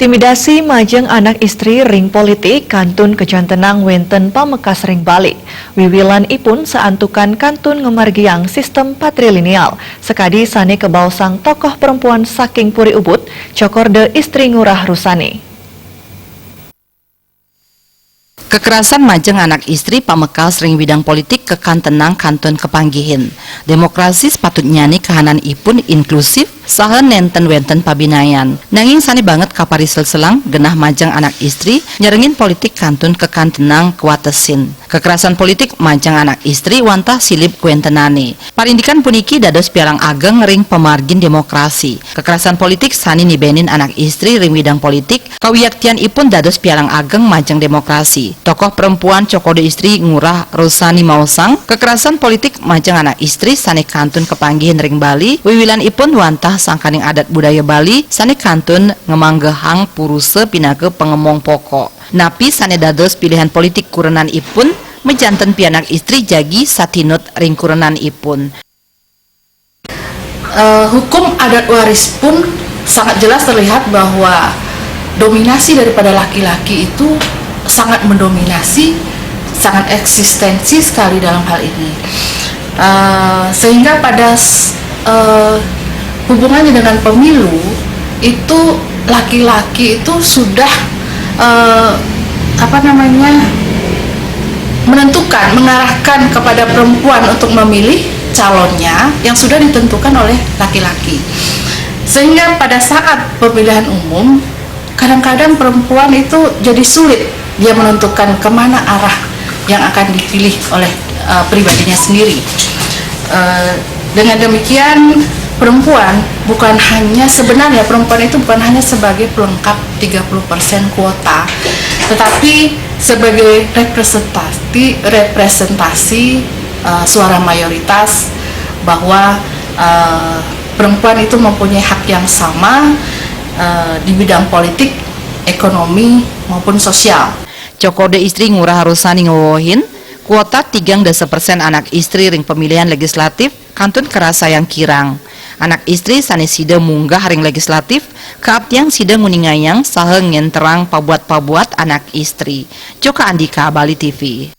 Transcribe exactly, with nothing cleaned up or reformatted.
Intimidasi majeng anak istri ring politik kantun kajantenang wénten pamekas ring Bali. Wiwilan ipun saantukan kantun ngamargiang sistem patrilineal, sakadi sané kabaosang tokoh perempuan saking Puri Ubud, Cokorda Istri Ngurah Rusani. Kekerasan majeng anak istri pamekas ring widang politik kakantenang kantun kapanggihin. Demokrasi sepatutnyané kahananipun inklusif saha nénten wénten pabinayan. Nanging sané banget kapariselselang genah majeng anak istri nyarengin politik kantun kakantenang kawatesin. Kekerasan politik majeng anak istri wantah silib kawéntenané. Parindikan puniki dados pialang ageng ring pamargin demokrasi. Kekerasan politik sané nibénin anak istri ring widang politik, kawiaktianipun dados pialang ageng majeng demokrasi. Tokoh perempuan Cokorda Istri Ngurah Rusani maosang, kekerasan politik majeng anak istri sané kantun kapanggihin ring Bali, wiwilanipun wantah sangkaning adat budaya Bali sané kantun ngamanggehang purusa pinaka pangemong pokok. Napi sané dados pilihan politik kurenanipun, majanten pianak istri jagi satinut ring kurenanipun. Eh, hukum adat waris pun sangat jelas terlihat bahwa dominasi daripada laki-laki itu sangat mendominasi, sangat eksistensi sekali dalam hal ini. Eh, sehingga pada s- eh, hubungannya dengan pemilu itu laki-laki itu sudah eh, apa namanya, menentukan, mengarahkan kepada perempuan untuk memilih calonnya yang sudah ditentukan oleh laki-laki. Sehingga pada saat pemilihan umum, kadang-kadang perempuan itu jadi sulit dia menentukan kemana arah yang akan dipilih oleh eh, pribadinya sendiri. Eh, dengan demikian, perempuan bukan hanya, sebenarnya perempuan itu bukan hanya sebagai pelengkap tiga puluh persen kuota, tetapi sebagai representasi representasi eh, suara mayoritas bahwa eh, perempuan itu mempunyai hak yang sama eh, di bidang politik, ekonomi maupun sosial. Cokorda Istri Ngurah Rusani ngawewehin, kuota tigang dasa persen anak istri ring pemilihan legislatif kantun karasayang kirang. Anak istri sané sida munggah ring legislatif kaaptiang sida nguningayang saha ngénterang pabuat-pabuat anak istri. Joka Andika, Bali T V.